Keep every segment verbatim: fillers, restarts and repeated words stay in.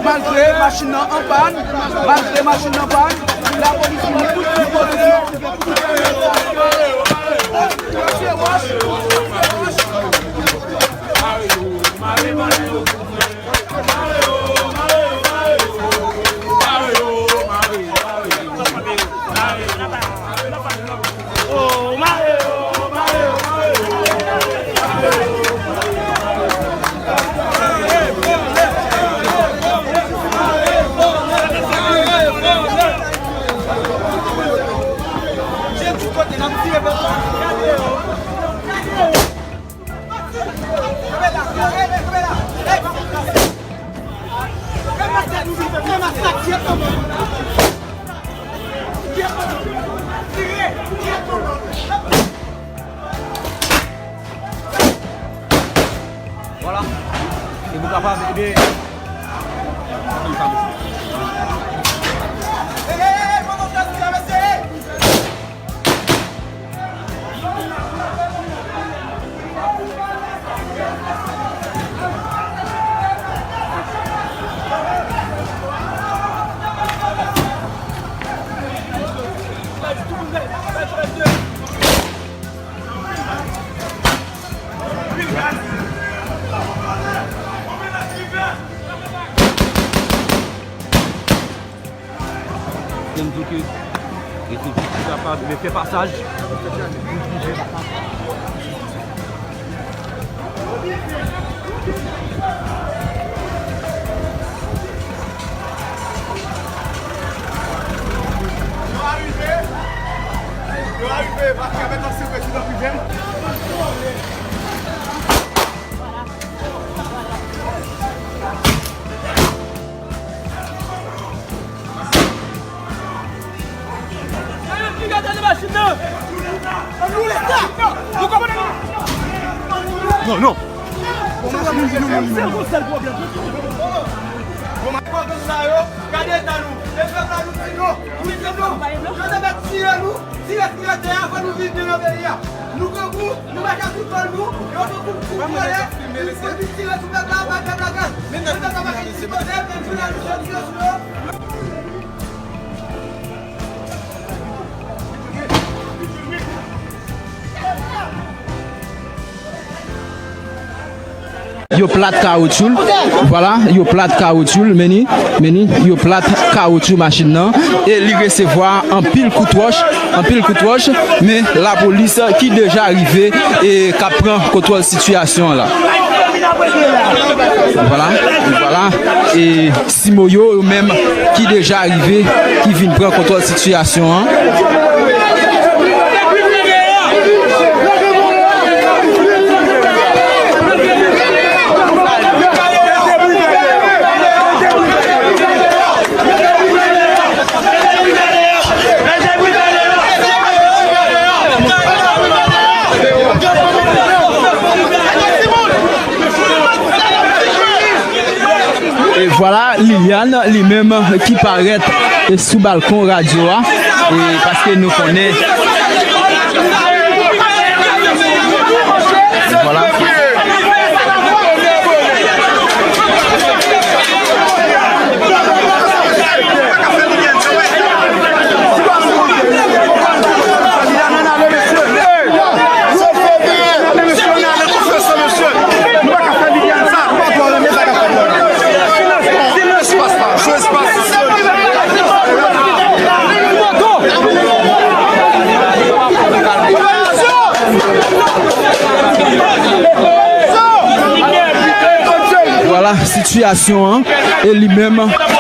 Malgre machin nan an pàn, malgre machin nan an pàn, lapolis pran tout prekosyon. Mesye Wòch, mesye Wòch. Vwala. E pou kapab ede. Yo di ke yo toujou kapab fè pasaj. Yo arive, yo arive, paske avèk ansyen prezidan Privè. Non, non. Bon, machin nou vin nou moun. Bon, machin sa yo, gade eta nou. E pèp la nou di nou, nou di nou, yo te mèt tiye nou. Dirèk, dirèk, avan nou vin nan peyi a. Nou grangou, nou pa ka kontwòl nou, yo pran kou, kou vòlè, nou pran tire sou pèp la, bay pèp la gaz. Men pèp la pa ka sipoze, men jounalis yo tire sou yo. Yo plat kawotchou l, vwala, yo plat kawotchou l, men ni, men ni, yo plat kawotchou machin nan, e li resevwa anpil kout wòch, anpil kout wòch, men lapolis ki deja rive e k ap pran kontwòl sitiyasyon an la. Vwala, vwala, e Simoyo yo menm ki deja rive, ki vin pran kontwòl sitiyasyon an. E vwala Liliane li menm ki parèt sou balkon radyo a, e paske nou konnen. Vwala. Vwala sitiyasyon an, e li menm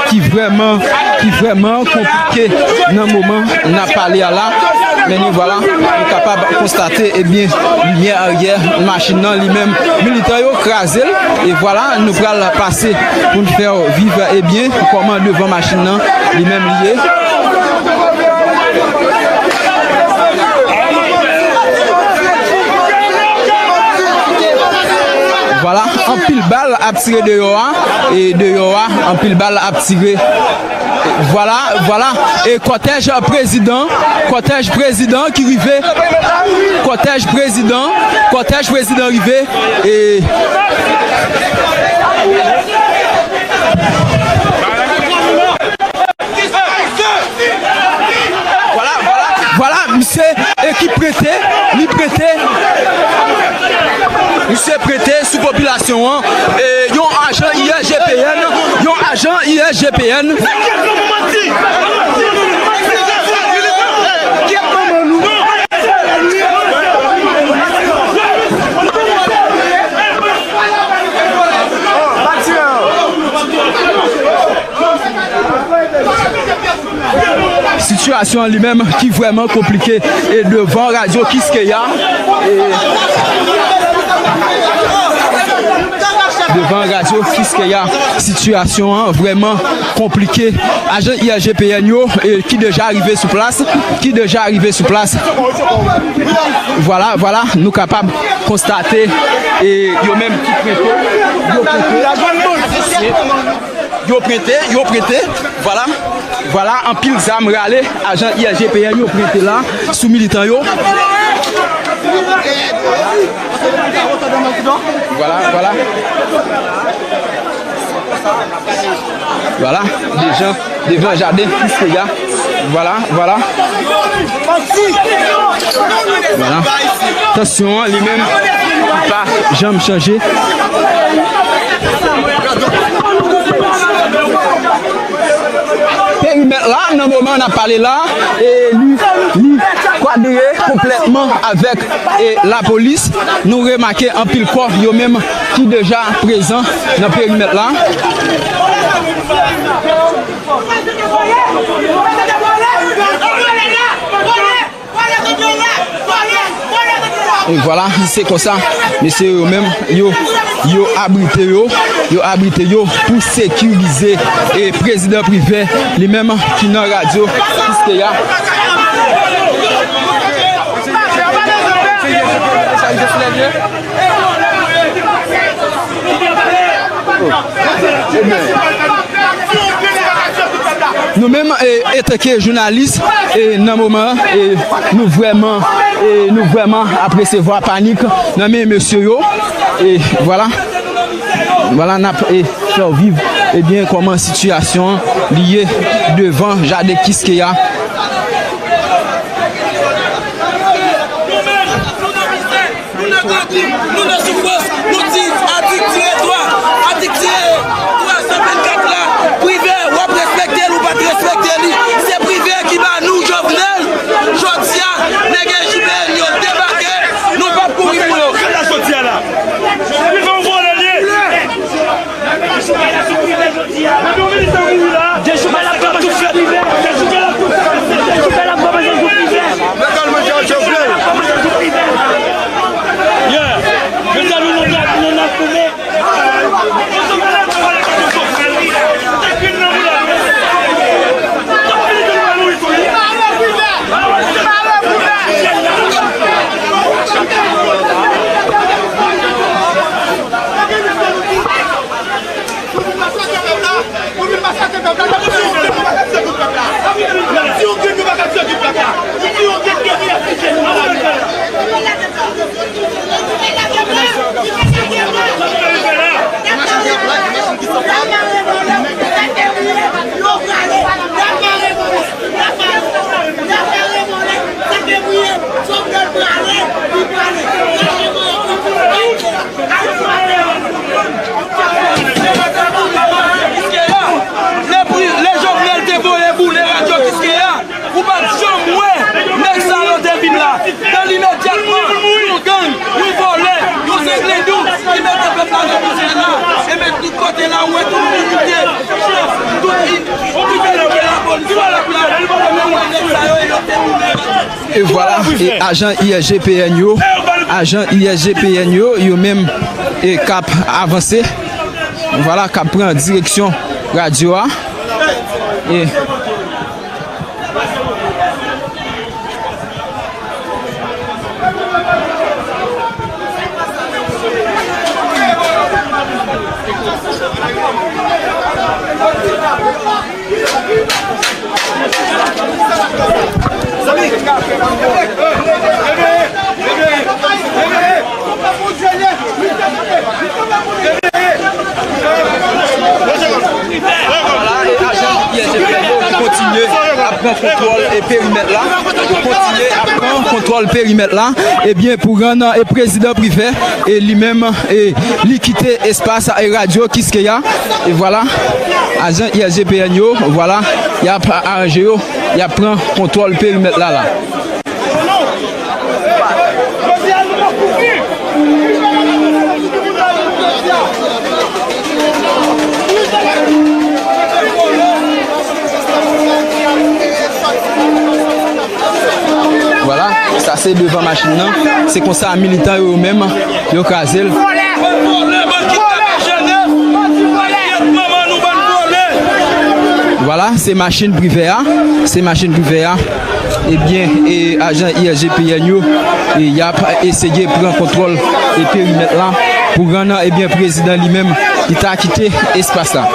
ki vrèman, ki vrèman konplike nan moman n ap pale a la. Men ni vwala, nou kapab konstate, ebyen, limyè aryè machin nan, li menm, militan yo kraze l. E vwala, nou pral pase pou n fè w viv, ebyen, kòman devan machin nan, li menm li ye. Vwala, anpil bal ap tire deyò a, e deyò a, anpil bal ap tire. Vwala, vwala, e kòtèj prezidan, kòtèj prezidan ki rive, kòtèj prezidan, kòtèj prezidan rive, e. Yon, e, yon ajan I S G P N, yon ajan I S G P N. Sitiyasyon an li menm ki vrèman konplike e devan radyo Kiskeya. E devan radyo Kiskeya, sitiyasyon an vrèman konplike. Ajan I S G P N yo, e, ki deja rive sou plas, ki deja rive sou plas. Vwala, vwala, nou kapab konstate, e, yo menm ki prete, yo prete. Yo prete, yo prete. Vwala. Vwala, anpil zam rale. Ajan I S G P N yo prete la sou militan yo. Vwala, vwala. Vwala, dejan, devan jaden Kiskeya. Vwala, vwala. Vwala. Tansyon an li menm pa janm chanje. Perimèt la, nan moman n ap pale la, e li, li kwadre konplètman avèk, e, lapolis. Nou remake anpil kò yo menm ki deja prezan nan perimèt la. E vwala, se konsa, mesye yo menm, yo, yo abrite yo, yo abrite yo pou sekirize, e, prezidan Privè, li menm ki nan radyo Kiskeya. Nou menm, e, antanke jounalis, e, nan moman an, e, nou vrèman, e, nou vrèman ap resevwa panik nan men mesye yo. E vwala, vwala, n ap, e, fè w viv, ebyen, kòman sitiyasyon an li ye devan jaden Kiskeya. Nou nan grangou, nou nan soufrans, nou di atik tire twa, atik tire twa san vennkat la, Privè, w ap respekte l, ou pa t respekte li, se Privè ki ba nou Jovenel, jodi a, nèg S J P N yo debake, nou p ap kouri pou yo. Privè, w vòlè l ye. Depi yon militan mouri la, Dejoumen l ap pran bezwen sou Privè. Dejoumen l ap pran bezwen sou Privè. Legalman, Jean Jovenel. Yeah. Mezanmi, nou, nou, nou, nou foume. Pou vin masakre pèp la, pou vin masakre pèp la, n ap di yon grenn nou pa ka tiye tout pèp la. N ap di yon grenn nou pa ka tiye tout pèp la. Nou di yon grenn nou pa ka tiye tout pèp la. Depi lè Jovenel te voye boule radyo Kiskeya, ou pa t janm wè nèg sa yo te vin la. Nan limedyatman, yon gang, yon vòlè, yon zenglendou ki mete pèp la nan mizè la. Ebyen, tout kote la, ou wè tout inite, chans, tout in-, tout inite lapolis, la, la, la, ou wè nèg sa yo, yo te boule radyo. E vwala, e ajan I S G P N yo, ajan I S G P N yo, yo menm, e k ap avanse, vwala, k ap pran direksyon radyo a. E pran kontwòl e perimèt la. Yo kontinye ap pran kontwòl perimèt la. Ebyen, pou rann e prezidan Privè, e li menm, e li kite espas e radyo Kiskeya. E vwala, ajan I R G P N yo, vwala, y ap aranje yo, y ap pran kontwòl perimèt la la. Vwala, sa se devan machin nan. Se konsa militan yo menm, yo kraze l. Vwala, se machin Privè a. Se machin Privè a. Ebyen, e ajan I R G P N yo, e y ap eseye pran kontwòl e perimèt la pou rann, ebyen, prezidan li menm, li ta kite espas la.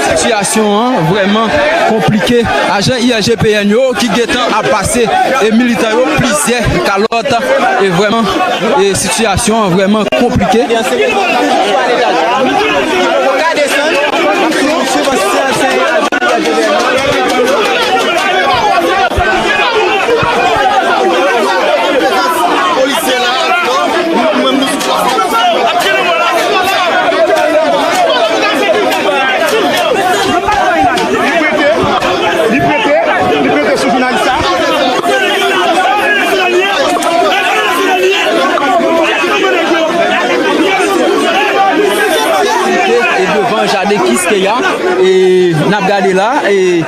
Sitiyasyon an vrèman konplike. Ajan I R G P N yo ki gentan ap pase e militan yo plizyè kalòt. E vrèman, e sitiyasyon an vrèman konplike. Li prete, li prete sou jounalis sa. E devan jaden Kiskeya, e n ap gade la, e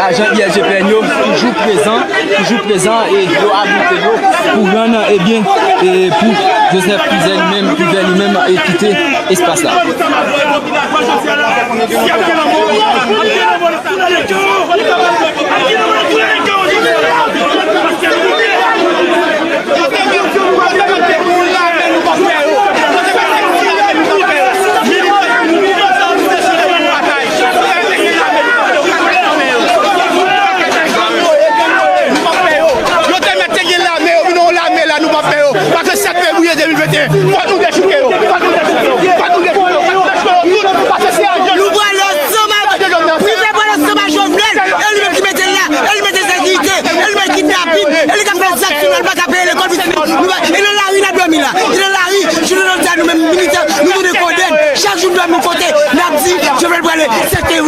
ajan I R G P N yo toujou prezan, toujou prezan, e yo abrite yo pou rann, ebyen, e pou Joseph Privè li menm, Privè li menm, e kite espas la. Yo te mèt te gen lame, yo vin yon lame la, nou p ap fè yo. Paske sèt fevriye de mil venteyen, fòk nou dechouke yo. Fòk nou dechouke yo. Fòk nou dechouke yo. Fòk nou dechouke yo tout. Paske se a Jovenel. Nou pral ansanm avèk, Privè pral ansanm ak Jovenel. E li menm ki mete l la. E li mete sekirite. E li menm kidnapin. E li ka fè zak sou nou. Li pa ka peye lekòl pitit nou. Nou pa, e nan lari n ap dòmi la. E nan lari, jounen jodi a nou menm militè, nou tounen kondèn. Chak jou n dòmi kote, n ap di, Jovenel prale, sèt fevriye.